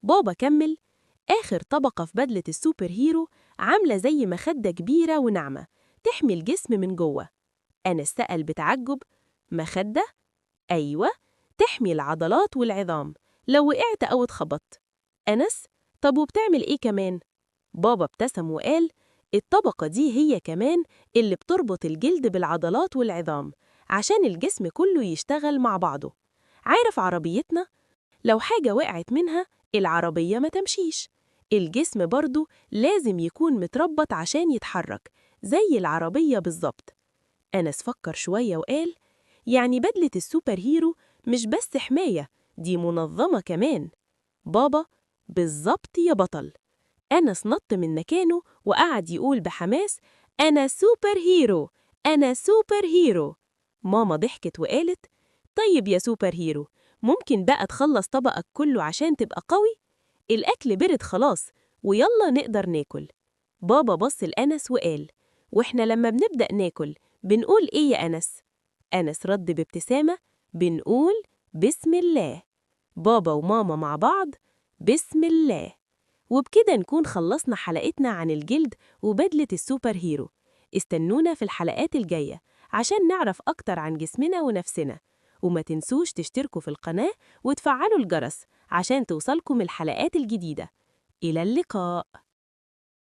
بابا كمل: آخر طبقة في بدلة ال super hero عاملة زي مخدة كبيرة وناعمة تحمي الجسم من جوه. أنس سأل بتعجب: مخدة؟ أيوة، تحمي العضلات والعظام لو وقعت أو اتخبطت. أنس: طب وبتعمل إيه كمان؟ بابا ابتسم وقال: الطبقة دي هي كمان اللي بتربط الجلد بالعضلات والعظام عشان الجسم كله يشتغل مع بعضه. عارف عربيتنا؟ لو حاجة وقعت منها العربية ما تمشيش. الجسم برضو لازم يكون متربط عشان يتحرك زي العربية بالظبط. أنس فكر شوية وقال: يعني بدلة ال super hero مش بس حماية، دي منظمة كمان. بابا: بالظبط يا بطل. أنس نط من مكانه وقعد يقول بحماس: أنا super hero، أنا super hero. ماما ضحكت وقالت: طيب يا super hero، ممكن بقى تخلص طبقك كله عشان تبقى قوي؟ الأكل برد خلاص، ويلا نقدر ناكل. بابا بص لأنس وقال: وإحنا لما بنبدأ ناكل بنقول إيه يا أنس؟ أنس رد بابتسامة: بنقول بسم الله. بابا وماما مع بعض: بسم الله. وبكده نكون خلصنا حلقتنا عن الجلد وبدلة ال super hero. استنونا في الحلقات الجاية عشان نعرف أكتر عن جسمنا ونفسنا، وما تنسوش تشتركوا في القناة وتفعلوا الجرس عشان توصلكم الحلقات الجديدة. إلى اللقاء.